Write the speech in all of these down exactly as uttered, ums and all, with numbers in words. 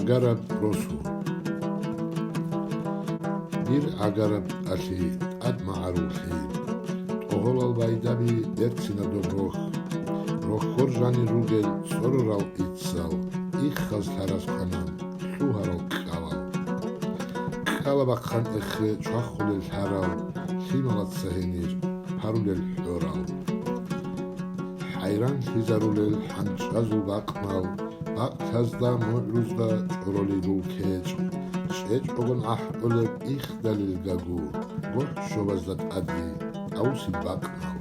ГӀагараб росу. Дир гӀагараб тӀалъи, тӀад магӀаруллъи, тӀогьолал байдаби берцина доб рохь. Рохьор жанир ругел цӀорорал иццал, иххаз лъараз кванан лъугьарал кьалал. Кьала бахъан эхе чвахулел лъарал, лъималаца гьенир гьарулел хӀорал. ХӀайранлъизарулел хӀанчӀазул бакънал, бакълъазда мугӀрузда чӀоролигул кечӀ, чӀечӀогун ахӀулеб ихдалил гагу, гохӀ щобазда тӀаде авсил бакънал.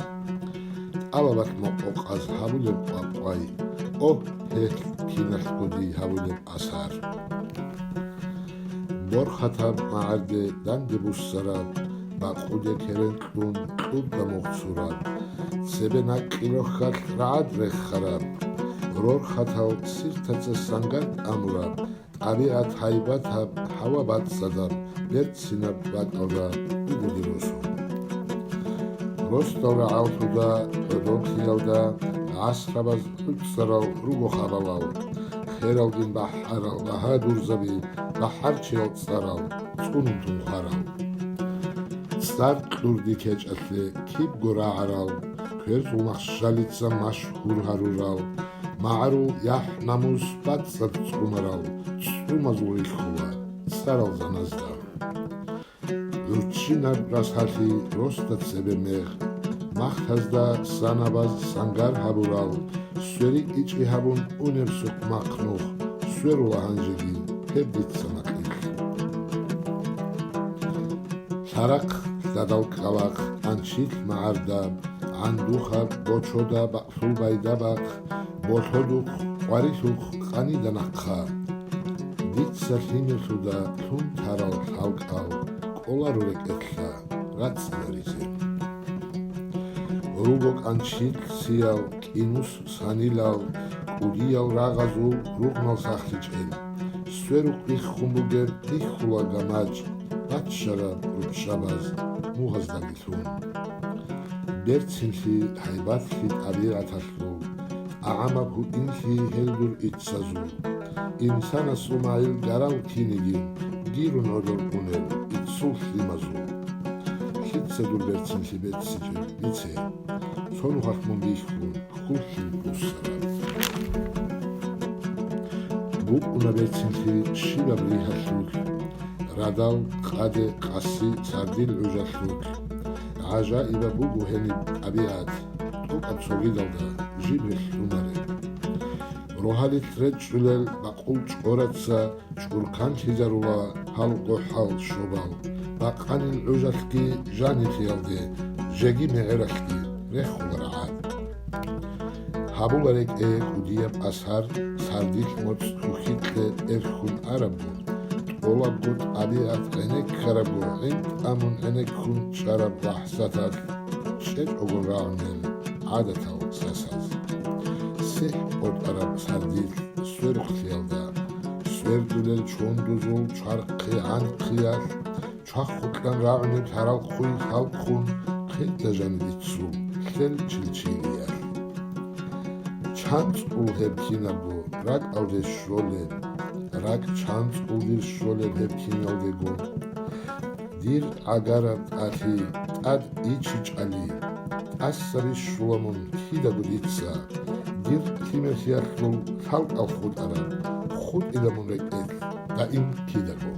ТӀалабалъ мокъокъаз гьабулеб къвакъвай, о, гьелъ киналъго дий гьабулеб асар. Борхатаб магӀарде данде буссараб, бакъуде керен кьун кьурда мугъ цураб, цебе накӀкӀи рохьалъ рагӀад реххараб, рорхатал сиртаца сангат амураб, тӀабигӀат гьайбатаб, гьава бацӀцӀадаб, берцинаб бакӀалда бугоди росу. Росдал рагӀаллъуда гӀодорлъиялда гӀасрабаз гӀуцӀцӀарал руго хабалал, хералгин бахӀарал багьадурзаби, бахӀарчиял цӀарал цӀунун тунхъарал. ЦӀар кьурди кечӀалъе кибго рагӀарал, кверзул махщалица машгьур гьарурал, магӀарул яхӀ-намус бацӀцӀад цӀунарал, цӀумазул рилъула цӀарал заназда. ГӀурччинаб расалъи росда цебе мегъ, махтазда санабаз сангар гьабурал, сверикӀичӀи гьабун унеб сукъмахъ нух, сверула гьанжеги гьеб дица макьилъ. Лъарахъ лъадал кӀкӀалахъ анчилъ магӀарда, гӀандухъаб бочода бакълъул байда бахъ, болъодухъ, къварилъухъ къанида нахъа. Дица лъимерлъуда лъун тарал лъалкӀал кӀоларо рекӀелъа рацӀцӀаларизе. Руго кӀанчил сиял, кӀинус санилал, кӀудиял рагъазул ругъмал сахлъичӀел, сверухъ биххун бугеб бихьула гамачӀ, баччараб руччабаз мугъаздаги лъун. Берцинлъи, гьайбатлъи тӀабигӀаталъул, тӀагӀамаб гьуинлъи гьел дур иццазул, инсанасул магӀил гарал кинигин, дирун гӀодор унел иццул лъимазул. Лъица дур берцинлъи беццичӀеб бице, цо нухалъ мун бихьун, хьуллъи буссараб. БукӀуна берцинлъи щибаб ригьалъулъ, радал, къаде, къаси, сардил гӀужалъулъ. ГӀажаибаб буго гьениб тӀабигӀат, тӀокӀаб цогидалда жиб релълъунареб. Рогьалилъ речӀчӀулел бакъул чӀораца чӀурканлъизарула гьал гохӀал щобал, бакъанил гӀужалъги жанилъиялде, жеги мегӀералъги рехула рагӀад. Гьабула рекӀее кӀудияб асар, сардилъ моцӀ хьухьикье эрхун арабго, тӀолабго тӀабигӀат гӀенеккарабго, гӀинтӀамун гӀенеккун чӀараб лахӀзаталъ чӀечӀогун рагӀунел гӀадатал сасаз. СихӀ къотӀараб сардилъ сверухълъиялда, свердулел чондузул чвархъи-гӀанхъиялъ, чвахукьан рагӀунеб лъарал хъуй халкъун, хъирда жаниб иццул лъел чилчилиялъ. ЧанцӀул гьеб кинабго ракӀалде щолеб, ракӀ чанцӀулдир щолеб гьеб киналдего. Дир гӀагараб тӀалъи тӀад ичичӀали, тӀаса рищула мун кидаго дица, дир лъимерлъиялъул лъалкӀал хутӀараб, хутӀила мун рекӀелъ даим кидаго.